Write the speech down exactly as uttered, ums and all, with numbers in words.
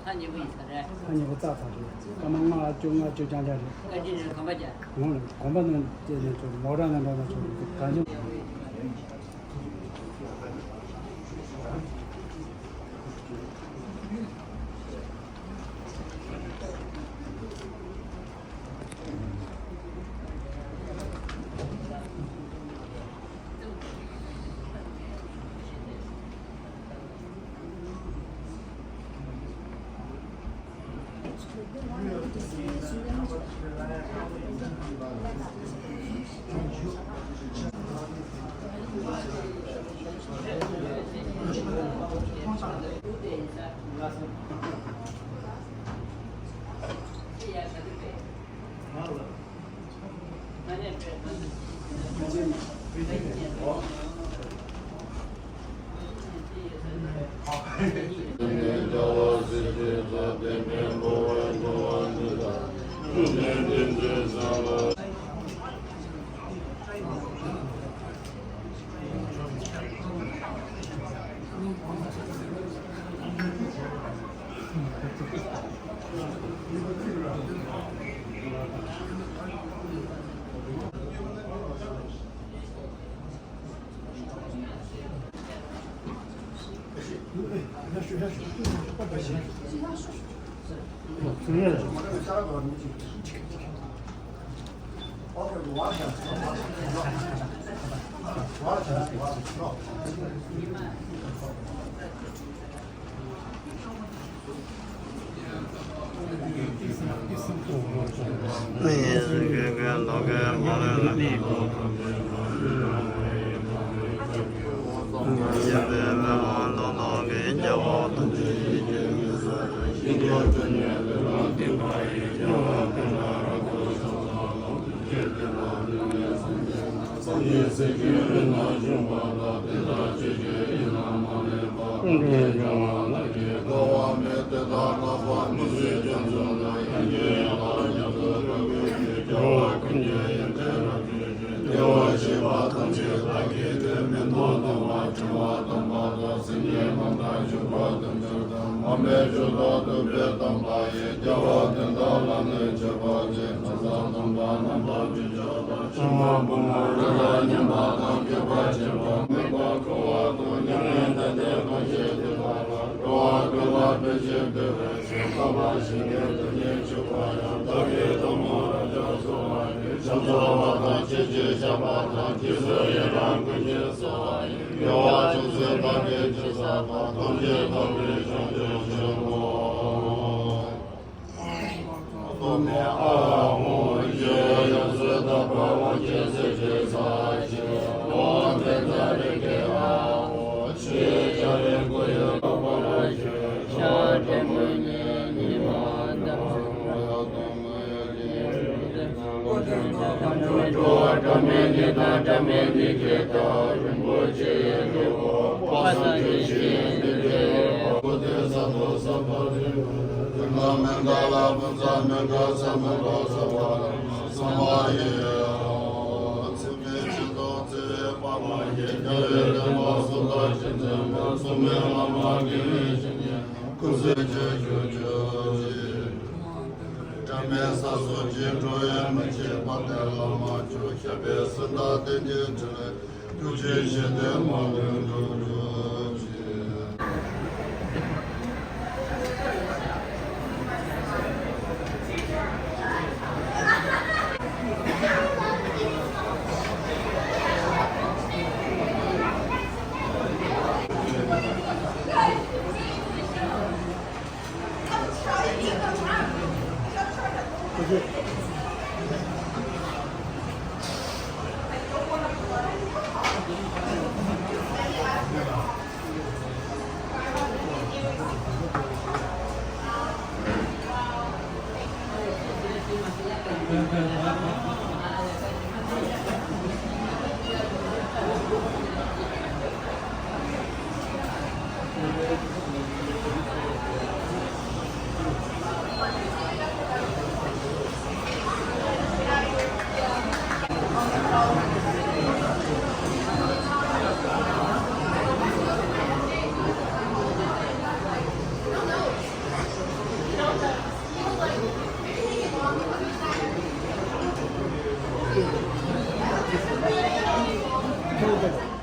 ཐག་ཉེ་པོ་ཡིན་ས་རེད། ཐག་ཉེ་པོ་རྩ་ཚ་རེད། སྐར་མ་ལྔ་བཅུ་ལྔ་བཅུ་རྐྱང་རྐྱང་རེད། བཀའ་དྲིན་རེད། གོམ་པ་རྒྱག་གོམ་པ་ནང་དེ་ནས་ཚོ་མོ་རང་ནང་འགྲོ་ན་ཚོ་ག་ཉོ། སངས་རྒྱས་སྲས་ཀྱི་རིགས་ལ་ཞུགས་པ་དང་། དེ་ལྟར་ཆོས་ཀྱི་ཡན་ལག་མ་ལུས་པ་ཐམས་ཅད་སྦྱང་བ་ལ་ཡི་དགའ་བ་མེད། དེ་ལྟར་བསླབ་པ་མི་བཟོད་ཁྱེད་ཚོ་ལ། ཡང་བསྐྱར་ཡང་དག་སྐྱབས་སུ་འགྲོ་དགོས་ཀྱི། རྒྱལ་བ་ཀུན་གྱི་ཡན་ཆད་རབ་བརྗོད་ཅིང་། བདེ་བར་གཤེགས་པ་ཐམས་ཅད་བདག་གིས་བསྟན། མི་མཐོང་སྟོང་པ་ཕྲེང་བ་ཐམ་པ་དང་། སེམས་ཉིད་རྣམ་དག་འཇུག་པ་ཐམས་ཅད་དང་། མ་འབད་ཕྱོགས་དག་ཏུ་ཕེབས་བསྟན་པ་ཡི། རྒྱལ་བ་དོན་དམ་ལ་ནི་མཆོད་པར་བགྱི། ན་བཟའ་གདོང་པ་རྣམ་པར་སྤྱོད་ཕྱོགས་དང་། ཕྱི་མ་བུ་མོ་རི་དྭགས་ཉམས་པ་དང་། སྐྱེས་པ་ཆེན་པོ་མིག་པ་ཁུ་བ་དང་། མྱ་ངན་འདས་འདྲེན་ཐམས་ཅད་འདུལ་བ་དང་། འགྲོ་བ་ཀུན་ལ་ཕན་ཕྱིར་བདེ་བའི་ཕྱིར། འཕགས་པ་སྤྱན་རས་གཟིགས་ཀྱི་ཐུགས་ཉིད་ཆོད་པ་ཡང་། བདག་གིས་ཐལ་མོ་སྦྱར་བར་གསོལ་བ་ཡི། ཀུན་གསལ་གྱི་ཆོས་ཀྱི་རྗེ། བྲལ་མེད་ས་སོགས་ཀྱི་འགྲོ་བའི་མི་ཕྱེད་པ་དེ་ལ་མ་བཅོས་ཤེས་པའི་སུ་དག་དེ་ཉིད་ཕྲིན་ལས་ཐུགས་རྗེའི་ཞལ་ལྡན་མ་ལུས་འགྲུབ་གྱུར་ཅིག།